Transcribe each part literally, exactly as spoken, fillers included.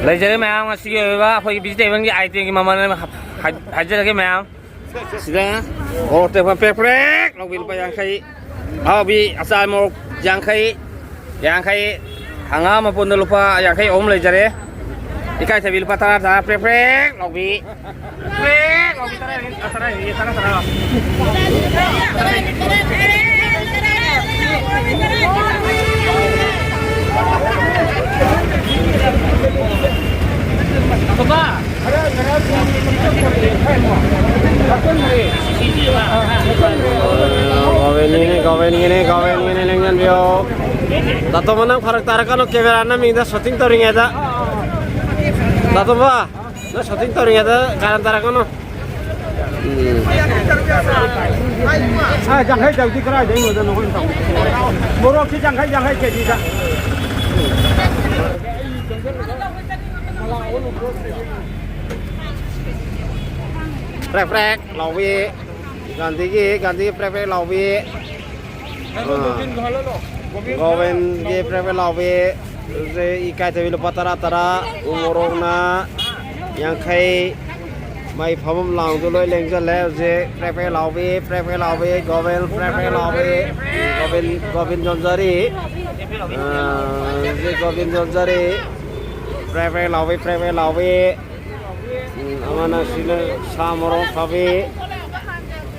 ꯂꯩꯖꯔꯦ ꯃꯌꯥꯝ, ꯉꯁꯤꯒꯤ ꯑꯣꯏꯕ ꯑꯩꯈꯣꯏꯒꯤ ꯚꯤꯖꯤꯇꯦꯕꯜꯒꯤ ꯑꯥꯏꯇꯦꯝꯒꯤ ꯃꯃꯜ ꯑꯃ ꯍꯥꯏ-, ꯍꯥꯏꯖꯔꯒꯦ ꯃꯌꯥꯝ꯫ ꯁꯤꯗ ꯃꯣꯔꯣꯛ ꯑꯇꯦꯛꯄ ꯄ꯭ꯔꯦꯛ ꯄ꯭ꯔꯦꯛ ꯂꯧꯕꯤ ꯂꯨꯄꯥ ꯌꯥꯡꯈꯩ꯫ ꯑꯍꯥꯎꯕꯤ ꯑꯆꯥꯔ ꯃꯣꯔꯣꯛ ꯌꯥꯡꯈꯩ, ꯌꯥꯡꯈꯩ꯫ ꯍꯪꯒꯥꯝ ꯃꯄꯨꯟꯗ ꯂꯨꯄꯥ ꯌꯥꯡꯈꯩ ꯑꯍꯨꯝ ꯂꯩꯖꯔꯦ꯫ ꯏꯀꯥꯏꯊꯕꯤ ꯂꯨꯄꯥ ꯇꯔꯥ, ꯇꯔꯥ ꯄ꯭ꯔꯦꯛ ꯄ꯭ꯔꯦꯛ ꯂꯧꯕꯤ꯫ ꯄ꯭ꯔꯦꯛ ꯂꯧꯕꯤ ꯇꯔꯥ, ꯇꯔꯥ, ꯇꯔꯥ, ꯇꯔꯥ꯫ ꯒꯣꯕꯤꯟꯒꯤꯅꯦ, ꯒꯣꯕꯤꯟꯒꯤꯅꯦ, ꯒꯣꯕꯤꯟꯒꯤꯅꯦ, ꯂꯦꯡꯖꯟꯕꯤꯌꯣ꯫ ꯗꯥꯇꯣꯝꯕ, ꯅꯪ ꯐꯔꯛ ꯇꯥꯔꯛꯀꯅꯨ, ꯀꯦꯃꯦꯔꯥ ꯅꯝꯃꯤꯉꯩꯗ, ꯁꯨꯇꯤꯡ ꯇꯧꯔꯤꯉꯩꯗ꯫ ꯗꯥꯇꯣꯝꯕ, ꯅꯪ ꯁꯨꯇꯤꯡ ꯇꯧꯔꯤꯉꯩꯗ ꯀꯥꯔꯟ ꯇꯥꯔꯛꯀꯅꯨ꯫ ꯎꯝ꯫ ꯑ, ꯌꯥꯡꯈꯩ ꯇꯧꯗꯤ ꯀꯗꯥꯏꯗꯩꯅꯣꯗ ꯅꯈꯣꯏꯅ ꯇꯧ-, ꯃꯣꯔꯣꯛꯁꯤ ꯌꯥꯡꯈꯩ, ꯌꯥꯡꯈꯩ ꯀꯦꯖꯤꯗ꯫ ꯄ꯭ꯔꯦꯛ ꯄ꯭ꯔꯦꯛ ꯂꯥꯎꯕꯤ꯫ ꯒꯥꯟꯙꯤꯒꯤ, ꯒꯥꯟꯙꯤꯒꯤ ꯄ꯭ꯔꯦꯛ ꯄ꯭ꯔꯦꯛ ꯂꯥꯎꯕꯤ꯫ ꯑꯥ꯫ ꯒꯣꯕꯤꯟꯒꯤ ꯄ꯭ꯔꯦꯛ ꯄ꯭ꯔꯦꯛ ꯂꯥꯎꯕꯤ꯫ ꯍꯧꯖꯤꯛ ꯏꯀꯥꯏꯊꯕꯤ ꯂꯨꯄꯥ ꯇꯔꯥ, ꯇꯔꯥ꯫ ꯎ ꯃꯣꯔꯣꯛꯅ ꯌꯥꯡꯈꯩ꯫ ꯃꯩ ꯐꯝꯐꯝ ꯂꯥꯡꯗꯨ ꯂꯣꯏ ꯂꯦꯡꯁꯤꯜꯂꯦ ꯍꯧꯖꯤꯛ꯫ ꯄ꯭ꯔꯦꯛ ꯄ꯭ꯔꯦꯛ ꯂꯥꯎꯕꯤ, ꯄ꯭ꯔꯦꯛ ꯄ꯭ꯔꯦꯛ ꯂꯥꯎꯕꯤ, ꯒꯣꯕꯤꯟ ꯄ꯭ꯔꯦꯛ ꯄ꯭ꯔꯦꯛ ꯂꯥꯎꯕꯤ꯫ ꯒꯣꯕꯤꯟ, ꯒꯣꯕꯤꯟ ꯌꯣꯟꯖꯔꯤ꯫ ꯑꯥ, ꯍꯧꯖꯤꯛ ꯒꯣꯕꯤꯟ ꯌꯣꯟꯖꯔꯤ꯫ ꯄ꯭ꯔꯦꯛ ꯄ꯭ꯔꯦꯛ ꯂꯥꯎꯕꯤ, ꯄ꯭ꯔꯦꯛ ꯄ꯭ꯔꯦꯛ ꯂꯥꯎꯕꯤ꯫ ꯎꯝ, ꯑꯃꯅ ꯁꯤꯅ ꯁꯥ ꯃꯔꯣꯛ ꯐꯥꯕꯤ꯫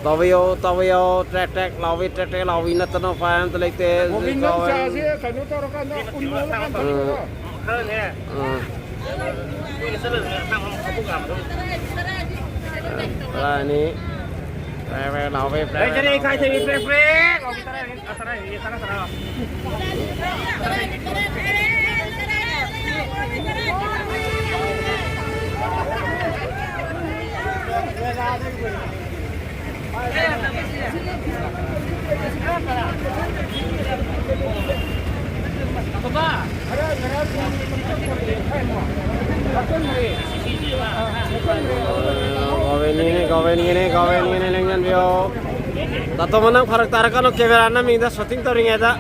ꯇꯧꯕꯤꯌꯣ, ꯇꯧꯕꯤꯌꯣ, ꯇ꯭ꯔꯦꯛ ꯇ꯭ꯔꯦꯛ ꯂꯥꯎꯕꯤ, ꯇ꯭ꯔꯦꯛ ꯇ꯭ꯔꯦꯛ ꯂꯥꯎꯕꯤ ꯅꯠꯇꯅ ꯎꯄꯥꯏ ꯑꯝꯇ ꯂꯩꯇꯦ꯫ ꯒꯣꯕꯤꯟꯗ ꯆꯥꯁꯦ ꯀꯩꯅꯣ ꯇꯧꯔꯀꯥꯟꯗ ꯎꯟ ꯃꯣꯠꯂꯀꯥꯟꯗ ꯎꯝ꯫ ꯇꯧꯕꯤꯔꯣ꯫ ꯎꯝ꯫ ꯇꯔꯥꯅꯤ꯫ ꯄ꯭ꯔꯦꯛ ꯄ꯭ꯔꯦꯛ ꯂꯥꯎꯕꯤ, ꯄ꯭ꯔꯦꯛ ꯄ꯭ꯔꯦꯛ ꯂꯩꯖꯔꯦ, ꯂꯥꯎꯕꯤ꯫ ꯏꯀꯥꯏꯊꯕꯤ ꯄ꯭ꯔꯦꯛ ꯄ꯭ꯔꯦꯛ ꯂꯥꯎꯕꯤ ꯇꯔꯥꯅꯤ꯫ ꯒꯣꯕꯤꯟꯒꯤꯅꯦ, ꯒꯣꯕꯤꯟꯒꯤꯅꯦ, ꯒꯣꯕꯤꯟꯒꯤꯅꯦ, ꯂꯦꯡꯖꯟꯕꯤꯌꯣ꯫ ꯗꯥꯇꯣꯝꯕ, ꯅꯪ ꯐꯔꯛ ꯇꯥꯔꯛꯀꯅꯨ, ꯀꯦꯃꯦꯔꯥ ꯅꯝꯃꯤꯉꯩꯗ, ꯁꯨꯇꯤꯡ ꯇꯧꯔꯤꯉꯩꯗ꯫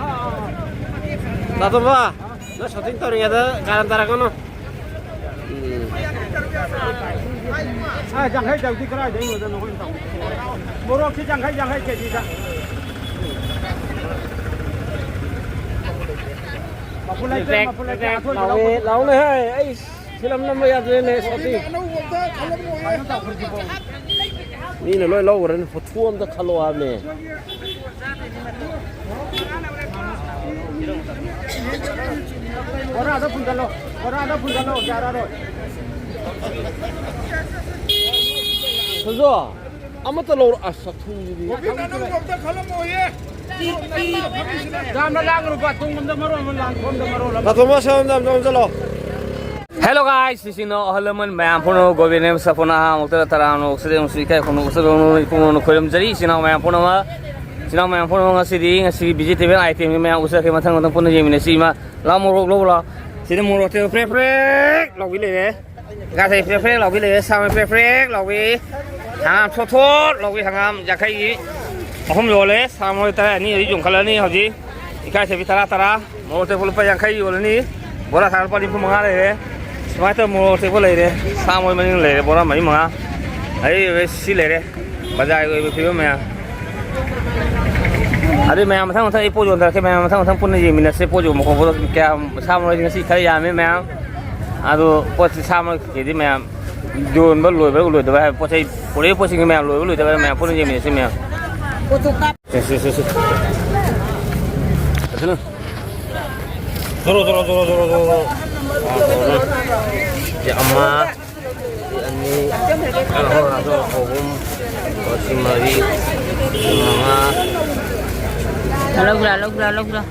ꯗꯥꯇꯣꯝꯕ, ꯁꯣꯇꯤꯡ ꯇꯧꯔꯤꯉꯩꯗ ꯀꯥꯔꯟ ꯇꯥꯔꯛꯀꯅꯨ꯫ ꯎꯝ꯫ ꯑ, ꯌꯥꯡꯈꯩ ꯇꯧꯗꯤ ꯀꯗꯥꯏꯗꯩꯅꯣꯗ ꯅꯈꯣꯏꯅ ꯇꯧ-, ꯃꯣꯔꯣꯛꯁꯤ ꯌꯥꯡꯈꯩ, ꯌꯥꯡꯈꯩ ꯀꯦꯖꯤꯗ꯫ ꯃꯄꯨꯟ ꯂꯩꯇꯦ, ꯃꯄꯨꯟ ꯂꯩꯇꯦ, ꯑꯊꯣꯏꯕ ꯂꯧꯒꯦ꯫ ꯂꯥꯎꯅꯦ, ꯂꯥꯎꯅꯦ, ꯍꯦ, ꯑꯩ ꯐꯤꯂꯝ ꯅꯝꯕ ꯌꯥꯗ꯭ꯔꯦꯅꯦ, ꯁꯣꯇꯤ꯫ ꯃꯤꯅ ꯂꯣꯏ ꯂꯧꯈ꯭ꯔꯦꯅꯦ, ꯍꯨꯊꯨ ꯑꯝꯇ ꯈꯜꯂꯣ ꯍꯥꯏꯕꯅꯦ꯫ ꯕꯣꯔꯥꯗ ꯐꯨꯟꯒꯠꯂꯣ, ꯕꯣꯔꯥꯗ ꯐꯨꯟꯒꯠꯂꯣ, ꯌꯥꯔꯔꯣꯏ꯫ ꯁꯟꯖꯣ, ꯑꯃꯠꯇ ꯂꯧꯔꯣ꯫ ꯑꯁ, ꯁꯛꯊꯨꯁꯤꯗꯤ꯫ ꯀꯣꯕꯤ ꯀꯥꯡꯍꯧ ꯑꯝꯇ ꯈꯜꯂꯝꯃꯣꯌꯦ꯫ ꯌꯥꯝꯅ ꯂꯥꯡꯒꯅꯨꯀꯣ, ꯇꯨꯡꯂꯣꯝꯗ ꯃꯔꯣꯟ ꯑꯃ ꯂꯥꯡ, ꯁꯣꯝꯗ ꯃꯔꯣꯟ ꯑꯃ꯫ ꯇꯥꯊꯣꯛ, ꯁꯣꯝꯗ ꯑꯝꯇ ꯑꯣꯟꯁꯤꯜꯂꯣ꯫ Hello guys, ꯏꯆꯤꯟ ꯏꯅꯥꯎ ꯑꯍꯜ ꯂꯃꯟ ꯃꯌꯥꯝ ꯄꯨꯝꯅꯃꯛ ꯒꯣꯕꯤꯟꯗ ꯁꯥꯐꯨꯅ ꯑꯍꯥꯟꯃꯛꯇ ꯇꯔꯥꯝꯅ ꯑꯣꯛꯆꯔꯤ ꯑꯃꯁꯨꯡ ꯏꯀꯥꯏ ꯈꯨꯝꯅꯕ ꯎꯠꯆꯕ ꯏꯄꯨꯡ ꯑꯣꯏꯅ ꯈꯣꯏꯔꯝꯖꯔꯤ꯫ ꯏꯆꯤꯟ ꯏꯅꯥꯎ ꯃꯌꯥꯝ ꯄꯨꯝꯅꯃꯛ, ꯏꯆꯤꯟ ꯏꯅꯥꯎ ꯃꯌꯥꯝ ꯄꯨꯝꯅꯃꯛ ꯉꯁꯤꯗꯤ, ꯉꯁꯤꯒꯤ vegetable item ꯃꯌꯥꯝ ꯎꯠꯆꯔꯛꯀꯦ꯫ ꯃꯊꯪ ꯃꯊꯪ ꯄꯨꯟꯅ ꯌꯦꯡꯃꯤꯟꯅꯁꯤ꯫ ꯏꯃꯥ, ꯂꯥꯎ ꯃꯣꯔꯣꯛ ꯂꯧꯕ ꯂꯥꯎ꯫ ꯁꯤꯗ ꯃꯣꯔꯣꯛ ꯑꯇꯦꯛꯄ ꯄ꯭ꯔꯦꯛ ꯄ꯭ꯔꯦꯛ ꯂꯥꯎꯕꯤ ꯂꯩꯔꯦ꯫ ꯉꯥꯁꯦ ꯄ꯭ꯔꯦꯛ ꯄ꯭ꯔꯦꯛ ꯂꯥꯎꯕꯤ ꯂꯩꯔꯦ꯫ ꯁꯥ ꯃꯔꯣꯏ ꯄ꯭ꯔꯦꯛ ꯄ꯭ꯔꯦꯛ ꯂꯥꯎꯕꯤ꯫ ꯍꯪꯒꯥꯝ ꯊꯣꯠ ꯊꯣꯠ ꯂꯥꯎꯕꯤ꯫ ꯍꯪꯒꯥꯝ ꯌꯥꯡꯈꯩꯒꯤ ꯑꯍꯨꯝ ꯌꯣꯜꯂꯦ꯫ ꯁꯥ ꯃꯔꯣꯏ ꯇꯔꯥ ꯑꯅꯤ ꯍꯧꯖꯤꯛ ꯌꯣꯟꯈꯠꯂꯅꯤ ꯍꯧꯖꯤꯛ꯫ ꯏꯀꯥꯏꯊꯕꯤ ꯇꯔꯥ ꯇꯔꯥ꯫ ꯃꯣꯔꯣꯛ ꯑꯇꯦꯛꯄ ꯂꯨꯄꯥ ꯌꯥꯡꯈꯩ ꯌꯣꯜꯂꯅꯤ꯫ ꯕꯣꯔꯥ ꯁꯥ ꯂꯨꯄꯥ ꯅꯤꯐꯨ ꯃꯉꯥ ꯂꯩꯔꯦ꯫ ꯁꯨꯃꯥꯏꯅ ꯇꯧꯔ ꯃꯣꯔꯣꯛ ꯑꯇꯦꯛꯄ ꯂꯩꯔꯦ꯫ ꯁꯥ ꯃꯔꯣꯏ ꯃꯅꯤꯡ ꯂꯩꯔꯦ꯫ ꯕꯣꯔꯥ ꯃꯔꯤ ꯃꯉꯥ꯫ ꯑꯩ ꯁꯤ ꯂꯩꯔꯦ꯫ ꯕꯖꯥꯔꯒꯤ ꯑꯣꯏꯕ ꯐꯤꯕꯝ ꯃꯌꯥꯝ꯫ ꯑꯗꯨ ꯃꯌꯥꯝ ꯃꯊꯪ ꯃꯊꯪ ꯑꯩ ꯄꯣꯠ ꯌꯣꯟꯊꯔꯛꯀꯦ꯫ ꯃꯌꯥꯝ ꯃꯊꯪ ꯃꯊꯪ ꯄꯨꯟꯅ ꯌꯦꯡꯃꯤꯟꯅꯁꯦ꯫ ꯄꯣꯠ ꯌꯣꯟꯕ ꯈꯣꯠꯄꯗꯣ ꯀꯌꯥꯝ ꯁꯥ ꯃꯔꯣꯏꯗꯤ ꯉꯁꯤ ꯈꯔ ꯌꯥꯝꯃꯤ ꯃꯌꯥꯝ꯫ ꯑꯗꯨ ꯄꯣꯠꯁꯤ ꯁꯥ ꯃꯔꯣꯏ ꯀꯩꯀꯩꯗꯤ ꯃꯌꯥꯝ ꯌꯣꯟꯕ ꯂꯣꯏꯕ꯭ꯔꯥ ꯂꯣꯏꯗꯕ꯭ꯔꯥ ꯍꯥꯏꯕ ꯄꯣꯠ ꯆꯩ ꯄꯨꯔꯛꯏ ꯄꯣꯠꯁꯤꯡꯒꯤ ꯃꯌꯥꯝ ꯂꯣꯏꯕ ꯂꯣꯏꯗꯕ꯭ꯔꯥ ꯃꯌꯥꯝ ꯄꯨꯟꯅ ꯌꯦꯡꯃꯤꯟꯅꯁꯤ ꯃꯌꯥꯝ꯫ ꯁꯦ, ꯁꯦ, ꯁꯦ, ꯁꯦ꯫ ꯐꯖꯅ꯫ ꯖꯣꯔꯣ, ꯖꯣꯔꯣ, ꯖꯣꯔꯣ, ꯖꯣꯔꯣ, ꯖꯣꯔꯣ, ꯖꯣꯔꯣ꯫ ꯁꯤ ꯑꯃ, ꯁꯤ ꯑꯅꯤ, ꯑꯍꯨꯝ, ꯑꯍꯨꯝ, ꯁꯤ ꯃꯔꯤ, ꯁꯤ ꯃꯉꯥ꯫ ꯂꯧꯕ꯭ꯔꯥ, ꯂꯧꯕ꯭ꯔꯥ, ꯂꯧꯕ꯭ꯔꯥ?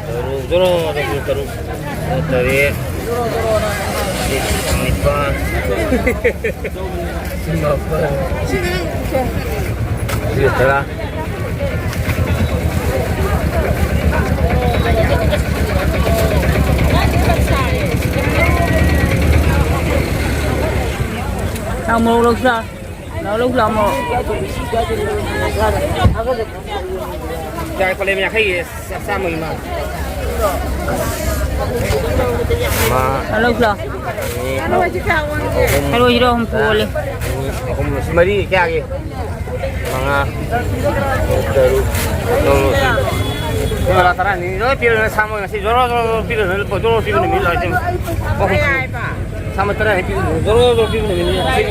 ꯇꯔꯨꯛ, ꯖꯣꯔꯣ, ꯖꯣꯔꯣ, ꯇꯔꯨꯛ, ꯇꯔꯦꯠ, ꯅꯤꯄꯥꯟ꯫ ꯁꯤ ꯇꯔꯥ꯫ ꯅꯪ ꯃꯣꯔꯣꯛ ꯂꯧꯁꯤꯔꯥ? ꯂꯥꯎ, ꯂꯧ, ꯂꯥꯎ, ꯃꯣꯔꯣꯛ꯫ ꯌꯥꯏ, ꯄꯂꯦꯝ ꯌꯥꯡꯈꯩꯒꯤ ꯆꯥꯝꯃꯒꯤ ꯃꯥ꯫ ꯑꯃ, ꯂꯧꯁꯤꯂꯣ꯫ ꯑꯅꯤ, ꯑꯍꯨꯝ, ꯊꯔꯣꯏꯁꯤꯔꯣ ꯍꯨꯝꯐꯨ ꯑꯣꯜꯂꯦ꯫ ꯑꯅꯤ, ꯑꯍꯨꯝ, ꯃꯔꯤ ꯀꯌꯥꯒꯤ? ꯃꯉꯥ, ꯇꯔꯨꯛ, ꯇꯔꯨꯛ, ꯇꯔꯥ, ꯇꯔꯥꯅꯤ ꯂꯣꯏ ꯄꯤꯔꯣ, ꯁꯥꯃ ꯉꯁꯤ ꯖꯣꯔꯣ ꯖꯣꯔꯣ ꯖꯣꯔꯣ ꯄꯤꯔꯣ, ꯖꯣꯔꯣ ꯖꯣꯔꯣ ꯄꯤꯔꯣ, ꯅꯨꯃꯤꯠ ꯂꯣꯏꯁꯤꯟ꯫ ꯁꯥꯃ ꯇꯔꯥꯅꯤ ꯄꯤꯔꯣ, ꯖꯣꯔꯣ ꯖꯣꯔꯣ ꯄꯤꯔꯣ, ꯅꯨꯃꯤꯠ ꯂꯣꯏꯁꯤꯟ꯫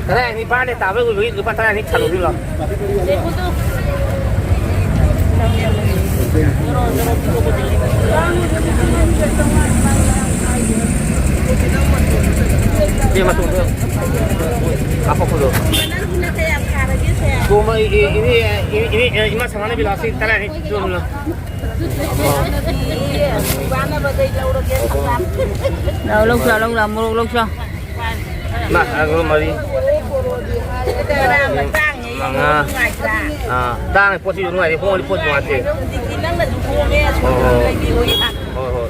ꯀꯗꯥꯏ ꯅꯤꯄꯥꯟꯗ ꯇꯥꯕ ꯑꯣꯏꯕꯒꯤ ꯂꯨꯄꯥ ꯇꯔꯥꯅꯤ ꯊꯥꯗꯣꯛꯄꯤꯔꯣ꯫ ꯁꯤ ꯃꯇꯣꯟꯗꯣ ꯍꯥꯞꯄꯛꯄꯗꯣ꯫ ꯇꯣꯝꯕ, ꯏ-, ꯏ-, ꯏꯅꯦ, ꯏ-, ꯏꯅꯦ, ꯏꯃꯥ ꯁꯃꯥꯅ ꯕꯤꯂꯥꯁꯤ ꯇꯔꯥꯅꯤ ꯇꯣꯝꯕ꯫ ꯂꯥꯎ, ꯂꯧꯁꯤ ꯂꯥꯎ, ꯂꯧꯁꯤ ꯂꯥꯎ, ꯃꯣꯔꯣꯛ ꯂꯧꯁꯤ ꯂꯥꯎ꯫ ꯃꯥ, ꯑꯗꯨ ꯃꯔꯤ꯫ ꯃꯉꯥ꯫ ꯑꯥ, ꯇꯥꯡꯉꯦ ꯄꯣꯠꯁꯤꯁꯨ ꯅꯨꯡꯉꯥꯏꯇꯦ, ꯍꯣꯡꯉꯗꯤ ꯄꯣꯠꯁꯨ ꯅꯨꯡꯉꯥꯏꯇꯦ꯫ ꯍꯣꯏ, ꯍꯣꯏ꯫ ꯍꯣꯏ, ꯍꯣꯏ꯫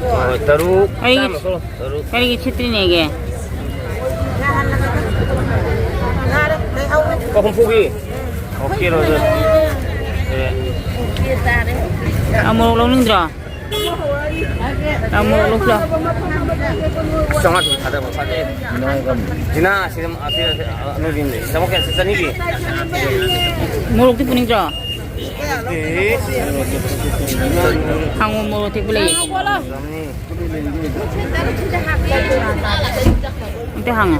ꯍꯣꯏ, ꯍꯣꯏ, ꯇꯔꯨꯛ꯫ ꯑꯩ ꯆꯥꯝꯃ ꯀꯣ, ꯇꯔꯨꯛ꯫ ꯀꯔꯤꯒꯤ ꯁꯤꯠꯇ꯭ꯔꯤꯅꯦꯒꯦ? ꯂꯨꯄꯥ ꯍꯨꯝꯐꯨꯒꯤ꯫ Okay, Roger. ꯑꯦ꯫ ꯑꯃꯣꯔꯣꯛ ꯂꯧꯅꯤꯡꯗ꯭ꯔꯣ? ꯇꯥꯃꯣ, ꯂꯧꯁꯤꯂꯣ꯫ ꯆꯥꯝꯃꯉꯥ ꯊꯥꯗꯕ ꯐꯖꯩ꯫ ꯖꯤꯅꯥ, ꯑꯁꯤ, ꯑꯁꯤ, ꯑꯁꯤ, ꯑꯅꯣꯏꯕꯤ ꯑꯃ ꯂꯩ꯫ ꯇꯥꯃꯣ, ꯀꯌꯥ? ꯆꯅꯤꯒꯤ? ꯃꯣꯔꯣꯛꯇꯤ ꯄꯨꯅꯤꯡꯗ꯭ꯔꯣ? ꯍꯪꯉꯣ, ꯃꯣꯔꯣꯛ ꯑꯇꯦꯛꯄ ꯂꯩ꯫ ꯆꯥꯝꯃꯔꯤ꯫ ꯑꯝꯇ ꯍꯪꯉꯣ꯫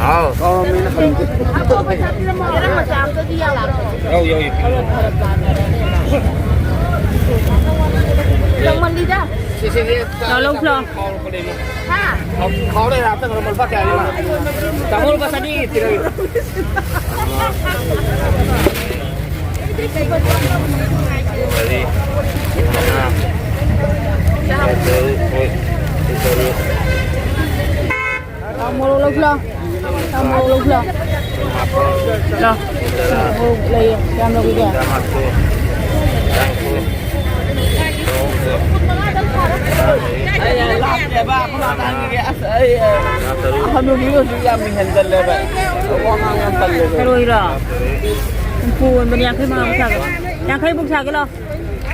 ꯍꯥꯎ꯫ ꯀꯥꯎꯔꯝꯃꯦꯅ ꯍꯪꯗꯦ꯫ ꯌꯥꯎ, ꯌꯥꯎ, ꯌꯥꯎ꯫ ꯁꯤ, ꯁꯤ, ꯁꯤ, ꯂꯥꯎ, ꯂꯧꯁꯤ ꯂꯥꯎ꯫ ꯀꯥꯎꯔꯛꯄꯅꯦꯃꯤ꯫ ꯍꯥ? ꯀꯥꯎ-, ꯀꯥꯎꯔꯦ, ꯑꯝꯇ ꯉꯥꯏꯔꯝꯃꯣ, ꯂꯨꯄꯥ ꯀꯌꯥꯅꯤ ꯃꯥ? ꯇꯥꯃꯣ, ꯂꯨꯄꯥ ꯆꯅꯤ ꯄꯤꯔꯒꯦ꯫ ꯃꯔꯤ, ꯃꯉꯥ, ꯇꯔꯨꯛ, ꯍꯣꯏ, ꯇꯔꯨꯛ꯫ ꯃꯣꯔꯣꯛ ꯂꯧꯁꯤ ꯂꯥꯎ꯫ ꯃꯣꯔꯣꯛ ꯂꯧꯁꯤ ꯂꯥꯎ꯫ ꯃꯥꯄꯜ, ꯂꯥꯎ꯫ ꯇꯔꯥ, ꯃꯣꯔꯣꯛ ꯂꯩꯌꯦ꯫ ꯀꯌꯥꯝ ꯂꯧꯈꯤꯒꯦ? ꯇꯔꯥꯃꯥꯊꯣꯏ, ꯇꯔꯥꯅꯤꯊꯣꯏ, ꯇꯔꯥꯍꯨꯝꯗꯣꯏ, ꯇꯔꯥꯃꯔꯤ, ꯑꯩ ꯂꯥꯛꯇꯦꯕ, ꯑꯩꯈꯣꯏ ꯃꯥ ꯇꯥꯍꯟꯈꯤꯒꯦ꯫ ꯑꯁ, ꯑꯩ ꯇꯔꯥꯇꯔꯨꯛ, ꯍꯅꯨꯕꯤ ꯑꯣꯏꯔꯁꯨ ꯌꯥꯝ ꯍꯦꯟꯖꯜꯂꯦꯕ꯫ ꯋꯥ ꯉꯥꯡ ꯌꯥꯝ ꯇꯜꯂꯦꯕ꯫ ꯊꯔꯣꯏꯔꯣ? ꯇꯔꯥꯇꯔꯦꯠ, ꯍꯨꯝꯐꯨ ꯑꯣꯟꯕꯅꯦ, ꯌꯥꯡꯈꯩ ꯃꯉꯥꯃꯨꯛ ꯁꯥꯒꯦ꯫ ꯌꯥꯡꯈꯩꯃꯨꯛ ꯁꯥꯒꯦ ꯂꯥꯎ꯫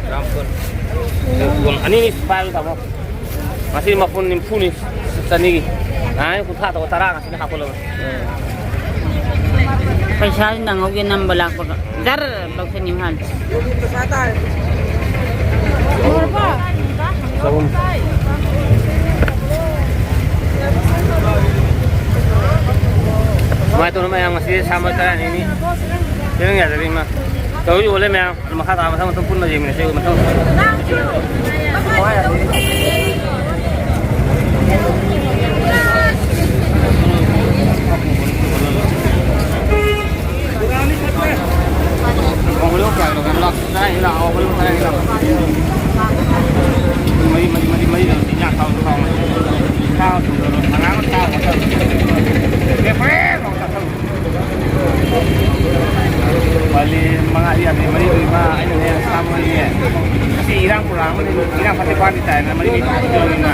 ꯇꯔꯥꯃꯥꯄꯜ, ꯑꯅꯤꯅꯤ ꯄꯥꯏꯔꯣ, ꯇꯥꯃꯣ꯫ ꯉꯁꯤ ꯃꯄꯨꯟ ꯅꯤꯐꯨꯅꯤ, ꯆꯅꯤꯒꯤ꯫ ꯅꯍꯥꯟ ꯀꯨꯟꯊ꯭ꯔꯥ ꯇꯧꯕ, ꯇꯔꯥ ꯉꯁꯤꯅ ꯍꯥꯞꯀꯠꯂꯕ꯫ ꯄꯩꯁꯥ ꯅꯪꯍꯧꯒꯦ ꯅꯝꯕ ꯂꯥꯛꯄꯒ ꯖꯔ ꯂꯧꯁꯟꯈꯤꯕ ꯍꯥꯟꯅ꯫ ꯆꯍꯨꯝ꯫ ꯀꯃꯥꯏꯅ ꯇꯧꯅꯣ ꯃꯌꯥꯝ, ꯉꯁꯤ ꯁꯥ ꯃꯔꯣꯏ ꯇꯔꯥꯅꯤꯅꯤ꯫ ꯄꯤꯔꯝ ꯌꯥꯗꯕꯤ ꯏꯃꯥ꯫ ꯇꯧꯔꯤ ꯌꯣꯜꯂꯦ ꯃꯌꯥꯝ꯫ ꯑꯗꯨ ꯃꯈꯥ ꯇꯥꯕ ꯃꯊꯪ ꯃꯊꯪ ꯄꯨꯟꯅ ꯌꯦꯡꯃꯤꯟꯅꯁꯦ ꯃꯊꯪ꯫ ꯃꯔꯤ, ꯃꯔꯤ, ꯃꯔꯤ, ꯃꯔꯤ ꯂꯧꯔꯗꯤ ꯏꯟꯖꯥꯡ ꯊꯥꯎ ꯊꯥꯎ꯫ ꯊꯥꯎ ꯊꯨꯝ ꯂꯧꯔꯣ꯫ ꯑꯉꯥꯡ ꯊꯥꯎ ꯈꯛꯇ꯫ ꯄꯦꯄ꯭ꯔꯦ ꯂꯥꯎ ꯆꯥꯁꯜꯂꯨ꯫ ꯄꯥꯂꯤ ꯃꯉꯥꯗꯤ ꯌꯥꯗꯦ, ꯃꯔꯤꯗꯨꯗꯤ ꯃꯥ ꯑꯩꯅꯅꯦ ꯁꯥ ꯃꯔꯣꯏꯅꯦ꯫ ꯉꯁꯤ ꯏꯔꯥꯡ ꯄ꯭ꯔꯣꯒ꯭ꯔꯥꯝ ꯑꯃꯅꯤ, ꯏꯔꯥꯡ ꯐꯠꯇꯦ ꯄꯥꯔꯇꯤ ꯇꯥꯏꯅ ꯃꯔꯤ ꯃꯤ ꯄꯥꯔꯇꯤ ꯇꯧꯔꯤꯅ꯫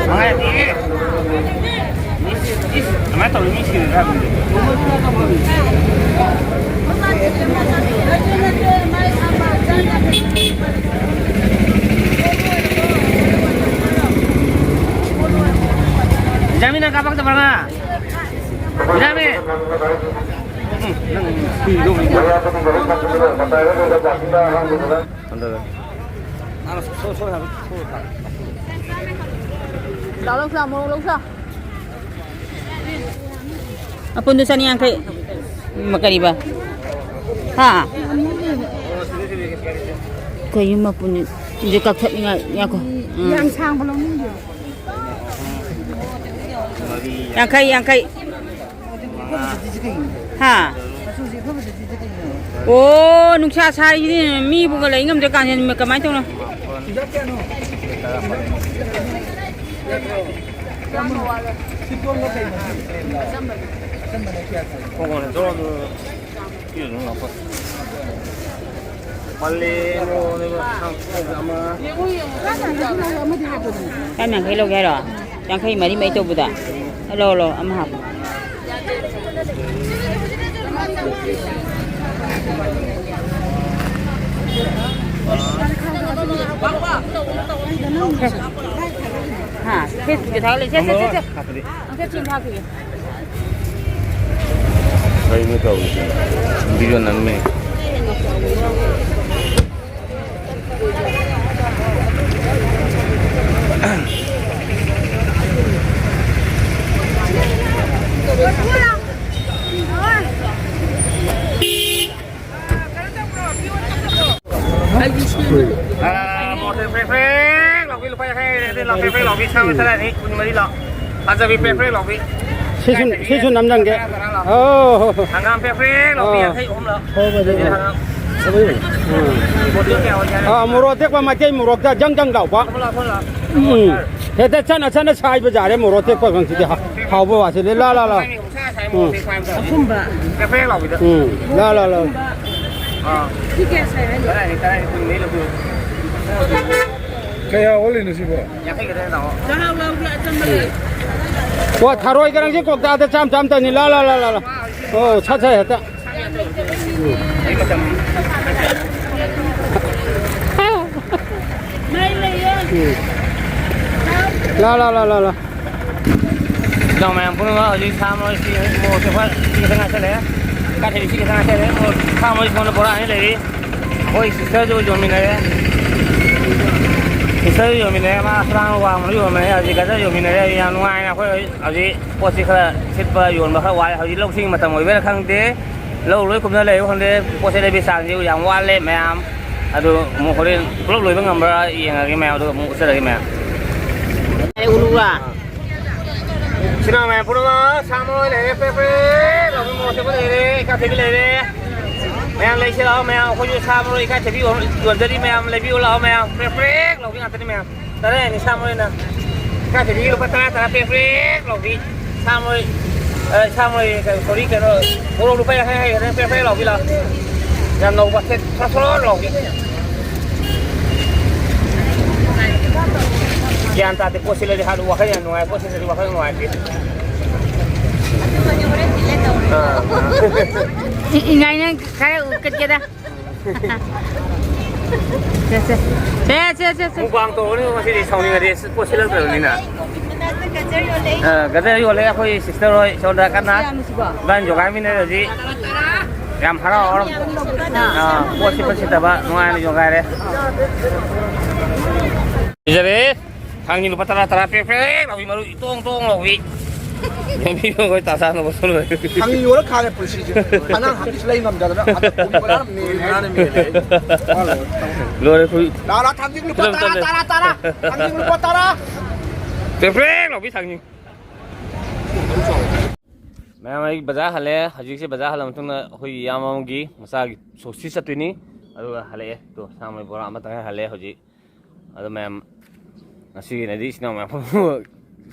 ꯃꯉꯥ ꯌꯥꯗꯦ꯫ ꯏꯁ, ꯑꯗꯨꯃꯥꯏꯅ ꯇꯧꯔꯗꯤ ꯃꯤ ꯁꯤꯔꯣꯏꯗ꯭ꯔꯥ ꯍꯥꯏꯕꯅꯤꯗ꯫ ꯕꯤꯖꯥꯃꯤ, ꯅꯪ ꯀꯥꯄꯛꯇꯕ꯭ꯔꯥ ꯉꯥ? ꯕꯤꯖꯥꯃꯤ! ꯎꯝ, ꯅꯪ ꯁꯤꯗꯧꯅꯤ꯫ ꯍꯟꯊꯔꯦ꯫ ꯂꯥꯎ, ꯂꯧꯁꯤ ꯂꯥꯎ, ꯃꯣꯔꯣꯛ ꯂꯧꯁꯤ ꯂꯥꯎ꯫ ꯃꯄꯨꯟꯗꯨ ꯆꯅꯤꯌꯥꯡꯈꯩ꯫ ꯎꯝ, ꯀꯔꯤꯕ? ꯍꯥ? ꯀꯩꯅꯣ ꯃꯄꯨꯟ? ꯁꯤꯗ ꯀꯛꯊꯠꯅꯤꯡꯉꯥꯏ, ꯉꯥꯏꯈꯣ꯫ ꯎꯝ꯫ ꯌꯥꯝ ꯁꯥꯡꯕ ꯂꯧꯅꯤꯡꯗꯦ꯫ ꯌꯥꯡꯈꯩ, ꯌꯥꯡꯈꯩ꯫ ꯍꯥ? ꯑꯣ, ꯅꯨꯡꯁꯥ ꯁꯥꯔꯤꯁꯤꯗꯤ ꯃꯤꯕꯨꯒ ꯂꯩ ꯉꯝꯗ꯭ꯔ ꯀꯥꯟꯁꯤꯗ ꯀꯃꯥꯏꯅ ꯇꯧꯅꯣ? ꯄꯜꯂꯤ, ꯃꯣꯔꯣꯛꯅꯦꯕ, ꯁꯪ ꯑꯃ꯫ ꯆꯥꯝ ꯌꯥꯡꯈꯩ ꯂꯧꯒꯦ ꯍꯥꯏꯔꯣ? ꯌꯥꯡꯈꯩ ꯃꯔꯤ ꯃꯔꯤ ꯇꯧꯕꯗ? ꯂꯧ, ꯂꯧ, ꯑꯃ ꯍꯥꯞꯄꯣ꯫ ꯍꯥ, ꯐꯦꯁꯕꯨꯛꯇ ꯊꯥꯒꯠꯂꯦ꯫ ꯁꯦ, ꯁꯦ, ꯁꯦ, ꯁꯦ꯫ ꯍꯥꯞꯄꯗꯤ꯫ ꯑꯣꯀꯦ, ꯆꯤꯡ ꯊꯥꯈꯤꯒꯦ꯫ ꯀꯩꯅꯣ ꯇꯧꯔꯤꯁꯦ? ꯚꯤꯗꯤꯑꯣ ꯅꯝꯃꯦ꯫ ꯑꯩꯁꯨ ꯁꯦꯝꯃꯦ꯫ ꯂꯥ, ꯂꯥ, ꯂꯥ, ꯂꯥ, ꯃꯣꯔꯣꯛ ꯐ꯭ꯔꯦꯛ ꯐ꯭ꯔꯦꯛ ꯂꯥꯎꯕꯤ, ꯂꯨꯄꯥ ꯌꯥꯡꯈꯩ ꯂꯩꯔꯦ, ꯑꯗꯩ ꯂꯥꯎ ꯐ꯭ꯔꯦꯛ ꯐ꯭ꯔꯦꯛ ꯂꯥꯎꯕꯤ, ꯁꯥ ꯇꯔꯥꯅꯤ, ꯀꯨꯟ ꯃꯔꯤ ꯂꯥꯎ꯫ ꯐꯖꯕꯤ ꯐ꯭ꯔꯦꯛ ꯐ꯭ꯔꯦꯛ ꯂꯥꯎꯕꯤ꯫ ꯁꯤꯁꯨ, ꯁꯤꯁꯨ ꯅꯝꯖꯟꯒꯦ꯫ ꯇꯔꯥ, ꯇꯔꯥ ꯂꯥꯎ꯫ ꯑꯣ, ꯍꯣ, ꯍꯣ꯫ ꯍꯪꯒꯥꯝ ꯐ꯭ꯔꯦꯛ ꯐ꯭ꯔꯦꯛ ꯂꯥꯎꯕꯤ, ꯑꯥ꯫ ꯌꯥꯡꯈꯩ ꯑꯍꯨꯝ ꯂꯥꯎ꯫ ꯍꯣꯏ, ꯍꯣꯏ, ꯍꯣꯏ꯫ ꯑꯗꯩ ꯍꯪꯒꯥꯝ꯫ ꯎꯝ꯫ ꯕꯣꯇꯜ ꯀꯌꯥ ꯑꯣꯏꯒꯦ? ꯑꯥ, ꯃꯣꯔꯣꯛ ꯑꯇꯦꯛꯄ ꯃꯩꯇꯩ ꯃꯣꯔꯣꯛꯇ ꯖꯪ ꯖꯪ ꯂꯥꯎꯕ꯫ ꯐꯣꯟ ꯂꯥꯎ, ꯐꯣꯟ ꯂꯥꯎ꯫ ꯎꯝ꯫ ꯍꯦꯛꯇ ꯆꯠꯅ ꯆꯠꯅ ꯁꯥꯏꯕ ꯌꯥꯔꯦ ꯃꯣꯔꯣꯛ ꯑꯇꯦꯛꯄ ꯈꯪꯁꯤꯗꯤ꯫ ꯍꯥ-, ꯍꯥꯎꯕ ꯋꯥꯁꯤꯗꯤ꯫ ꯂꯥ, ꯂꯥ, ꯂꯥ꯫ ꯎꯝ꯫ ꯑꯊꯨꯝꯕ꯫ ꯎꯝ꯫ ꯂꯥ, ꯂꯥ, ꯂꯥ꯫ ꯑꯥ꯫ ꯁꯤ ꯀꯌꯥ ꯁꯥꯏ ꯍꯥꯏꯅꯣ? ꯇꯔꯥꯅꯤ, ꯇꯔꯥꯅꯤ, ꯀꯨꯟ ꯃꯔꯤ ꯂꯧꯕꯤꯌꯨ꯫ ꯀꯌꯥ ꯑꯣꯜꯂꯤꯅꯣ ꯁꯤꯕꯣ? ꯌꯥꯡꯈꯩ ꯈꯛꯇꯅꯦ, ꯇꯥꯃꯣ꯫ ꯆꯥꯍꯥꯎ ꯂꯧꯒꯦ, ꯑꯆꯝꯕ ꯂꯩ꯫ ꯋꯥ, ꯊꯔꯣꯏ ꯒꯔꯪꯁꯦ ꯀꯧꯇꯥꯗ ꯆꯥꯝ ꯆꯥꯝ ꯇꯧꯅꯤ꯫ ꯂꯥ, ꯂꯥ, ꯂꯥ, ꯂꯥ, ꯂꯥ꯫ ꯑꯣ, ꯁꯠ ꯁꯠ ꯍꯦꯛꯇ꯫ ꯃꯩ ꯂꯩꯌꯦ꯫ ꯎꯝ꯫ ꯂꯥ, ꯂꯥ, ꯂꯥ, ꯂꯥ, ꯂꯥ꯫ ꯏꯅꯥꯎ ꯃꯌꯥꯝ ꯄꯨꯝꯅꯃꯛ, ꯍꯧꯖꯤꯛ ꯁꯥ ꯃꯔꯣꯏ ꯁꯤ ꯃꯣꯔꯣꯛꯁꯦ ꯐ-, ꯁꯤ ꯈꯛꯇ ꯉꯥꯏꯁꯜꯂꯛꯑꯦ꯫ ꯀꯥꯊꯕꯤ ꯁꯤ ꯈꯛꯇ ꯉꯥꯏꯁꯜꯂꯛꯑꯦ꯫ ꯃꯣꯔꯣꯛ, ꯁꯥ ꯃꯔꯣꯏ ꯁꯣꯝꯗ ꯕꯣꯔꯥ ꯑꯅꯤ ꯂꯩꯔꯤ꯫ ꯑꯩꯈꯣꯏ sisterꯁꯨ ꯌꯣꯟꯃꯤꯟꯅꯔꯦ꯫ Sisterꯁꯨ ꯌꯣꯟꯃꯤꯟꯅꯔꯦ꯫ ꯃꯥ ꯑꯁꯂꯥꯝ ꯋꯥꯡꯃꯗ ꯌꯣꯟꯕꯅꯦ꯫ ꯍꯧꯖꯤꯛ ꯒꯖꯔ ꯌꯣꯟꯃꯤꯟꯅꯔꯦ꯫ ꯌꯥꯝ ꯅꯨꯡꯉꯥꯏꯅ ꯑꯩꯈꯣꯏ ꯍꯧꯖꯤꯛ ꯄꯣꯠꯁꯤ ꯈꯔ ꯁꯤꯠꯄ ꯌꯣꯟꯕ ꯈꯔ ꯋꯥꯏ꯫ ꯍꯧꯖꯤꯛ ꯂꯧꯁꯤꯡ ꯃꯇꯝ ꯑꯣꯏꯕꯩꯔꯥ ꯈꯪꯗꯦ꯫ ꯂꯧ ꯂꯣꯏ ꯀꯨꯝꯅ ꯂꯩꯕ ꯈꯪꯗꯦ꯫ ꯄꯣꯠꯁꯦ ꯂꯩꯕꯒꯤ ꯆꯥꯡꯁꯦ ꯌꯥꯝ ꯋꯥꯠꯂꯦ ꯃꯌꯥꯝ꯫ ꯑꯗꯨ ꯑꯃꯨꯛ ꯍꯣꯔꯦꯟ ꯄꯨꯂꯞ ꯂꯣꯏꯕ ꯉꯝꯕ꯭ꯔꯥ ꯌꯦꯡꯉꯒꯦ ꯃꯌꯥꯝ, ꯑꯗꯨꯒ ꯑꯃꯨꯛ ꯎꯠꯆꯔꯒꯦ ꯃꯌꯥꯝ꯫ ꯑꯦ, ꯎꯔꯨꯔꯥ? ꯁꯤꯅ ꯃꯌꯥꯝ ꯄꯨꯝꯅꯃꯛ ꯁꯥ ꯃꯔꯣꯏ ꯂꯩꯔꯦ, ꯄ꯭ꯔꯦꯛ ꯄ꯭ꯔꯦꯛ ꯂꯥꯎꯕꯤ ꯃꯣꯔꯣꯛ ꯑꯇꯦꯛꯄ ꯂꯩꯔꯦ, ꯏꯀꯥꯏꯊꯕꯤ ꯂꯩꯔꯦ꯫ ꯃꯌꯥꯝ ꯂꯩꯁꯦ ꯂꯥꯛꯑꯣ ꯃꯌꯥꯝ, ꯑꯩꯈꯣꯏꯁꯨ ꯁꯥ ꯃꯔꯣꯏ ꯏꯀꯥꯏꯊꯕꯤ ꯌꯣꯟ-, ꯌꯣꯟꯖꯔꯤ ꯃꯌꯥꯝ, ꯂꯩꯕꯤꯌꯨ ꯂꯥꯛꯑꯣ ꯃꯌꯥꯝ, ꯄ꯭ꯔꯦꯛ ꯄ꯭ꯔꯦꯛ ꯂꯥꯎꯕꯤ ꯉꯥꯛꯇꯅꯤ ꯃꯌꯥꯝ꯫ ꯇꯔꯥ ꯌꯥꯅꯤ ꯁꯥ ꯃꯔꯣꯏꯅ꯫ ꯏꯀꯥꯏꯊꯕꯤ ꯂꯨꯄꯥ ꯇꯔꯥ, ꯇꯔꯥ ꯄ꯭ꯔꯦꯛ ꯄ꯭ꯔꯦꯛ ꯂꯥꯎꯕꯤ꯫ ꯁꯥ ꯃꯔꯣꯏ, ꯑ, ꯁꯥ ꯃꯔꯣꯏ, ꯀ-, sorry, ꯀꯩꯅꯣ, ꯃꯣꯔꯣꯛ ꯂꯨꯄꯥ ꯌꯥꯡꯈꯩ ꯍꯥꯏꯒꯗ꯭ꯔꯥ, ꯄ꯭ꯔꯦꯛ ꯄ꯭ꯔꯦꯛ ꯂꯥꯎꯕꯤ ꯂꯥꯎ꯫ ꯌꯥꯝ ꯅꯧꯕ, ꯊꯦꯠ-, ꯊꯣꯠ ꯊꯣꯠ ꯂꯥꯎꯕꯤ꯫ ꯒ꯭ꯌꯥꯟ ꯇꯥꯗꯦ, ꯄꯣꯠꯁꯤ ꯂꯩꯔꯗꯤ ꯍꯥꯠꯂꯨ, ꯋꯥꯈꯜ ꯌꯥꯝ ꯅꯨꯡꯉꯥꯏ, ꯄꯣꯠꯁꯤ ꯂꯩꯔꯗꯤ ꯋꯥꯈꯜ ꯅꯨꯡꯉꯥꯏꯇꯦ꯫ ꯑꯥ꯫ ꯏ-, ꯏꯉꯥꯏ, ꯅꯪ ꯈꯔ ꯎꯠꯀꯠꯀꯦꯗ꯫ ꯁꯦ, ꯁꯦ꯫ ꯁꯦ, ꯁꯦ, ꯁꯦ, ꯁꯦ꯫ ꯃꯨꯛꯕꯥꯡ ꯇꯧꯔꯅꯤ ꯉꯁꯤꯗꯤ, ꯁꯥꯎꯅꯤꯡꯉꯗꯤ ꯄꯣꯠ ꯁꯤꯠꯂꯛꯇ꯭ꯔꯕꯅꯤꯅ꯫ ꯒꯖꯔ ꯌꯣꯜꯂꯦ꯫ ꯑ, ꯒꯖꯔ ꯌꯣꯜꯂꯦ ꯑꯩꯈꯣꯏ sister ꯍꯣꯏ ꯁꯣꯝꯗ ꯀꯟꯅ꯫ ꯌꯥꯝꯃꯤꯁꯤꯕꯣ? ꯏꯕꯥꯅꯤ ꯌꯣꯒꯥꯏꯃꯤꯟꯅꯔꯦ ꯍꯧꯖꯤꯛ꯫ ꯌꯥꯝ ꯍꯔꯥꯎ ꯍꯔꯥꯎ꯫ ꯑꯥ, ꯄꯣꯠ ꯁꯤꯠꯄ ꯁꯤꯠꯇꯕ ꯅꯨꯡꯉꯥꯏꯅ ꯌꯣꯒꯥꯏꯔꯦ꯫ ꯄꯤꯖꯔꯦ꯫ ꯊꯥꯡꯖꯤꯡ ꯂꯨꯄꯥ ꯇꯔꯥ, ꯇꯔꯥ ꯄꯦꯛ ꯄꯦꯛ ꯂꯥꯎꯕꯤ, ꯃꯔꯨ ꯏꯇꯣꯡ ꯇꯣꯡ ꯂꯥꯎꯕꯤ꯫ ꯌꯦꯡꯕꯤꯌꯨ, ꯑꯩꯈꯣꯏ ꯇꯥ ꯆꯥꯅꯕ ꯁꯨ ꯂꯣꯏꯔꯦ꯫ ꯊꯥꯡꯖꯤꯡ ꯌꯣꯜꯂ ꯈꯥꯡꯉꯦ ꯄꯨꯟꯁꯤꯁꯦ꯫ ꯑꯅꯥꯟ ꯍꯥꯞꯄꯤꯁꯨ ꯂꯩ ꯉꯝꯗꯗꯅ ꯍꯟꯗꯛ ꯀꯣꯕꯤ ꯕꯖꯥꯔ ꯃꯦꯜꯂꯦ꯫ ꯂꯣꯏꯔꯦ, ꯑꯩꯈꯣꯏ ꯂꯥꯛꯑꯣ, ꯂꯥꯛꯑꯣ, ꯊꯥꯡꯖꯤꯡ ꯂꯨꯄꯥ ꯐꯤꯂꯝ ꯇꯔꯥ, ꯆꯠꯂꯦ꯫ ꯇꯔꯥ, ꯇꯔꯥ꯫ ꯊꯥꯡꯖꯤꯡ ꯂꯨꯄꯥ ꯇꯔꯥ꯫ ꯄ꯭ꯔꯦꯡ ꯄ꯭ꯔꯦꯡ ꯂꯥꯎꯕꯤ ꯊꯥꯡꯖꯤꯡ꯫ ꯃꯌꯥꯝ, ꯑꯩ ꯕꯖꯥꯔ ꯍꯜꯂꯛꯑꯦ꯫ ꯍꯧꯖꯤꯛꯁꯦ ꯕꯖꯥꯔ ꯍꯜꯂꯛꯑ ꯃꯇꯨꯡꯗ ꯑꯩꯈꯣꯏꯒꯤ ꯏꯌꯥꯝꯕ ꯑꯃꯒꯤ ꯃꯆꯥꯒꯤ ꯁꯣꯁꯇꯤ ꯆꯠꯇꯣꯏꯅꯤ꯫ ꯑꯗꯨꯒ ꯍꯜꯂꯛꯑꯦ꯫ ꯇꯣ, ꯁꯥꯃꯩ ꯕꯣꯔꯥ ꯑꯃꯇꯪ ꯍꯜꯂꯛꯑꯦ ꯍꯧꯖꯤꯛ꯫ ꯑꯗꯣ ꯃꯌꯥꯝ, ꯉꯁꯤꯒꯤꯅꯗꯤ ꯏꯆꯤꯟ ꯏꯅꯥꯎ ꯃꯌꯥꯝ ꯄꯨꯝꯅꯃꯛ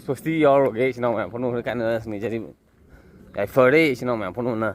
ꯁꯣꯁꯇꯤ ꯌꯥꯎꯔꯨꯔꯒꯦ꯫ ꯏꯆꯤꯟ ꯏꯅꯥꯎ ꯃꯌꯥꯝ ꯄꯨꯝꯅꯃꯛ ꯀꯥꯏꯅ ꯅꯤꯖꯔꯤ꯫ ꯌꯥꯏꯐꯔꯦ ꯏꯆꯤꯟ ꯏꯅꯥꯎ ꯃꯌꯥꯝ ꯄꯨꯝꯅꯃꯛꯅ꯫